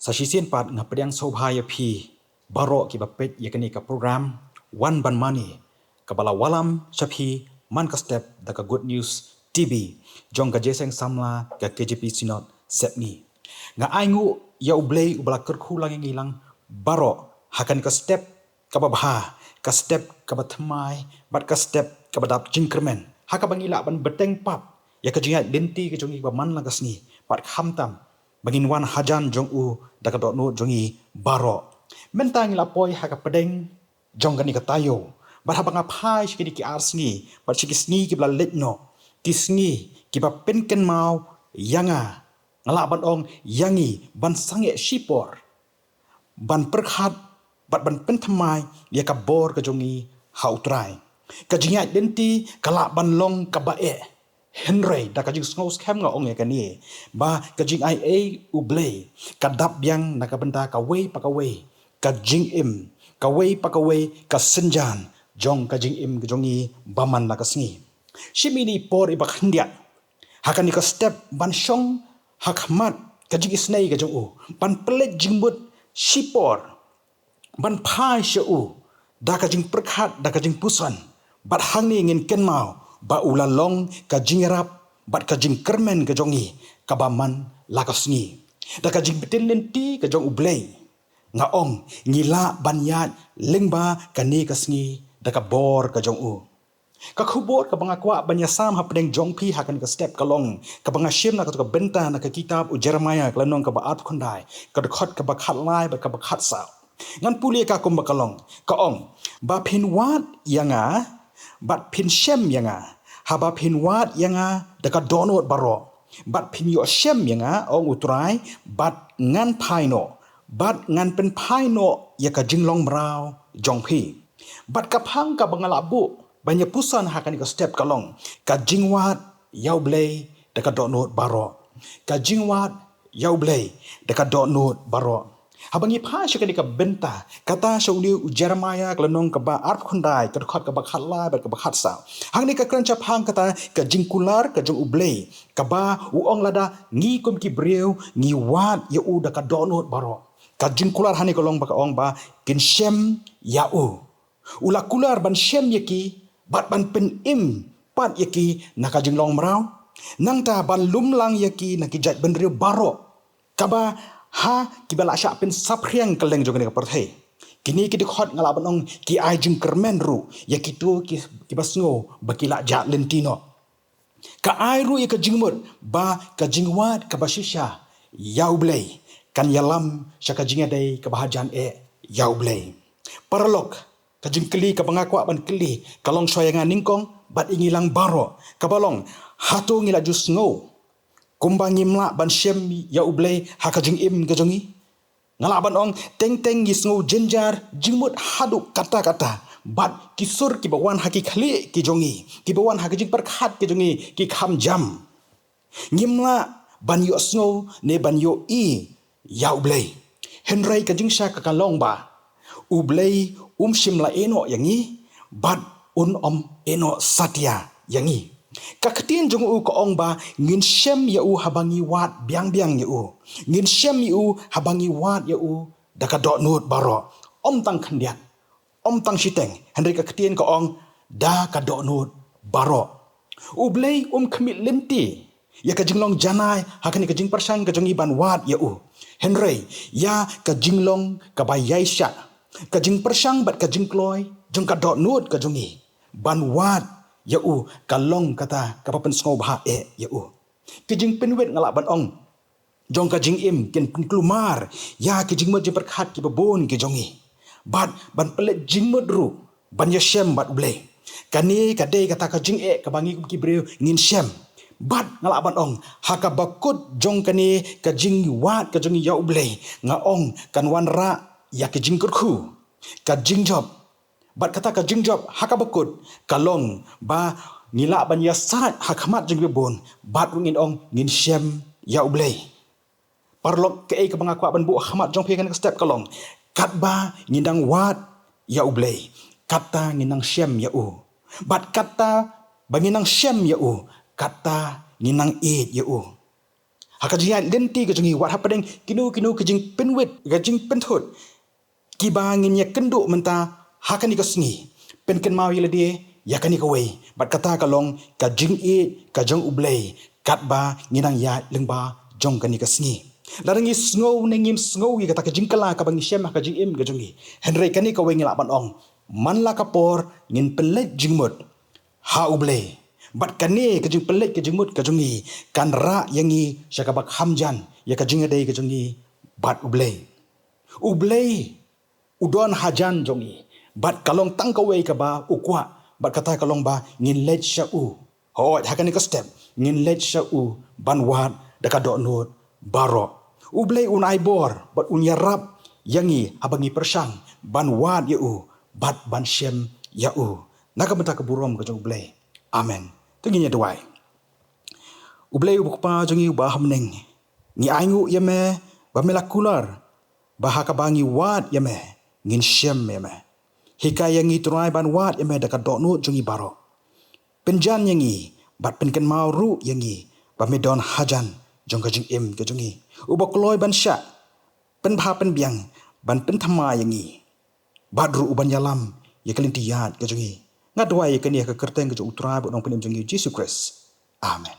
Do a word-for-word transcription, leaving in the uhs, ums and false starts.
Sa shisien pat nga pdiang sngewbha ïa phi baroh kiba peit ïa kane ka program Wan Ban Mane, kaba la wallam sha phi man ka step da ka Good News T V jong ka Jingïaseng Samla ka K J P Synod Sepngi. Nga ainguh ïa U Blei uba la kyrkhu lang ïa ngi lang baroh ha kane ka step kaba bha, ka step kaba thymmai bad ka step kaba dap jingkyrmen, ha kaba ngi lah ban bteng pap ïa ka jingïaid lynti ka jong ngi ba man la ka sngi, bad khamtam ba ngin wan hajan jong U da ka dohnud jong ngi baroh. Mynta ngi la poi ha ka pdeng jong kane ka taïew, bad haba nga phai sha kine ki ar sngi bad sha ki sngi kiba la leit noh, ki sngi kiba pynkynmaw ïa nga, nga lah ban ong ïa ngi, ban sangeh shipor ban pyrkhat bad ban pynthymmai ïa ka bor ka jong ngi ha U Trai. Ka jingïaid lynti ka lah ban long kaba eh, hynrei da ka jingsngew skhem nga ong ïa kane, ba ka jingaiei U Blei ka dap biang na ka bynta kawei pa kawei ka jingim, kawei pa kawei ka synjan jong ka jingim ka jong ngi ba man la ka sngi. Shim ïa kine ki por kiba khyndiat ha kane ka step ban shong ha khmat ka jingisynei ka jong U, ban pynleit jingmut shipor, ban phai sha U da ka jingpyrkhat, da ka jingpuson, bad hangne ngin kynmaw ba U la long ka jingïarap bad ka jingkyrmen ka jong ngi kaba man la ka sngi. Da ka jingbtin lynti ka jong U Blei, nga ong ngi lah ban ïaid lyngba kane ka sngi da ka bor ka jong U. Ka khubor kaba nga kwah ban ïasam hapdeng jong phi ha kane ka step ka long kaba nga shim na katu ka bynta na ka kitab u Jeremiah, ka lynnong kaba arphew khyndai, ka dkhot kaba khatlai bad kaba khatsaw. Ngan pule ka kumba ka long, ka ong, ba phin wad ïa nga bad phin shem ïa nga, haba phin wad ïa nga da ka dohnud baroh, bad phin ïoh shem ïa nga, ong U Trai, bad ngan phai noh, bad ngan pynphai noh ïa ka jinglong mraw jong phi. Bad ka phang kaba nga la buh ban ïa puson ha kane ka step ka long, ka jingwad ïa U Blei da ka dohnud baroh. Ka jingwad ïa U Blei da ka dohnud baroh. Haba ngi phai sha kane ka bynta, kata sha une u Jeremiah, ka lynnong kaba arphew khyndai, ka dkhot kaba khatlai bad kaba khatsaw, hangne ka kren shaphang kata ka jingkular ka jong U Blei, kaba U ong lada ngi kum ki briew ngi wad ïa U da ka dohnud baroh, ka jingkular hangne ka long ba ka ong ba kin shem ïa U. U la kular ban shem ïa ki bad ban pynim pat ïa ki na ka jinglong mraw, nangta ban lum lang ïa ki na ki jaitbynriew baroh, kaba ha kiba la shah pynsaphriang kylleng jong kane ka pyrthei. Kine ki dkhot nga lah ban ong ki ai jingkyrmen ruh ïa kito ki, kiba sngew ba ki la jah lynti noh. Ka ai ruh ïa ka jingmut ba ka jingwad kaba shisha ïa U Blei kan ïalam sha ka jingïadei kaba hajan eh ïa U Blei. Paralok, ka jingkylli kaba nga kwah ban kylli ka long shuwa ïa nga nyngkong bad ïa ngi lang baroh, kaba long, hato ngi la ju sngew kumba ngim lah ban shem ïa U Blei ha ka jingim ka jong ngi? Nga lah ban ong, teng teng ngi sngew jynjar jingmut haduh katta katta, bad ki sur kiba wan ha ki khlieh ki jong ngi, kiba wan ha ki jingpyrkhat ki jong ngi, ki kham jam. Ngim lah ban ïohsngew ne ban ïohi ïa U Blei. Hynrei ka jingshai ka long ba U Blei um shym la ïehnoh ïa ngi, bad Un ym ïehnoh satia ïa ngi. Ka ktien jong U ka ong ba ngin shem ïa U haba ngi wad biang biang ïa U. Ngin shem ïa U haba ngi wad ïa U da ka dohnud baroh. Ym tang khyndiat, ym tang shiteng, hynrei ka ktien ka ong da ka dohnud baroh. U Blei um khmih lynti ïa ka jinglong janai ha kane ka jingpyrshang ka jong ngi ban wad ïa U, hynrei ïa ka jinglong kaba ïaishah, ka jingpyrshang bad ka jingkloi jong ka dohnud ka jong ngi ban wad ïa U ka long kata kaba pynsngewbha eh ïa U. Ki jingpynwit, nga lah ban ong, jong ka jingim kin pynkulmar ïa ki jingmut jingpyrkhat kiba bun ki jong ngi, bad ban pynleit jingmut ruh ban ïashem bad U Blei. Kane ka dei kata ka jingeh kaba ngi kum ki briew ngin shem. Bad nga lah ban ong, ha kaba kut jong kane ka jingwad ka jong ngi ïa U Blei, nga ong kan wanrah ïa ki jingkyrkhu, ka jingjop. Bad kata ka jingjop ha kaba kut ka long ba ngi lah ban ïasaid ha khmat jong kiba bun, bad ruh ngin ong ngin shem ïa U Blei. Paralok, kaei kaba nga kwah ban buh ha khmat jong phi ha kane ka step ka long, katba ngin dang wad ïa U Blei, kata ngin nang shem ïa U. Bad kata ba ngin nang shem ïa U, kata ngin nang ïeit ïa U. Ha ka jingïaid lynti ka jong ngi, wat hapdeng kino kino ka jingpynwit, ka jingpynthut, kiba ngin ïa kynduh mynta ha kane ka sngi, pynkynmaw ïa lade ïa kane kawei, bad kata ka long ka jingïeit ka jong U Blei katba ngi nang ïaid lyngba jong kane ka sngi. Lada ngi sngew ne ngim sngew ïa kata ka jingkylla kaba ngi shem ha ka jingim ka jong ngi, hynrei kane kawei ngi lah ban ong, man la ka por ngin pynleit jingmut ha U Blei. Bad kane ka jingpynleit ka jingmut ka jong ngi kan rah ïa ngi sha kaba kham jan ïa ka jingïadei ka jong ngi bad U Blei. U Blei u don hajan jong ngi, bad ka long tang kawei kaba u kwah, bad kata ka long ba ngin leit sha u. Hooid, ha kane ka step ngin leit sha u ban wad da ka dohnud baroh. U Blei un ai bor bad un ïarap ïa ngi haba ngi pyrshang ban wad ïa u bad ban shem ïa u. Na ka bynta ka burom ka jong U Blei. Amen. To ngin ïa duwai. U Blei uba Kpa jong ngi uba ha bneng, ngi ainguh ïa me ba me la kular ba ha kaba ngi wad ïa me ngin shem ïa me. Hikai ïa ngi Trai ban wad ïa me da ka dohnud jong ngi baroh. Pynjan ïa ngi bad pynkynmaw ruh ïa ngi ba me don hajan jong ka jingim ka jong ngi. Uba kloi ban shah, pynbha pynbiang, ban pynthymmai ïa ngi, bad ruh uban ïalam ïa ka lynti ïaid ka jong ngi. Nga duwai ïa kane ha ka kyrteng ka jong U Trai bad U Nongpynim jong ngi Jisu Khrist. Amen.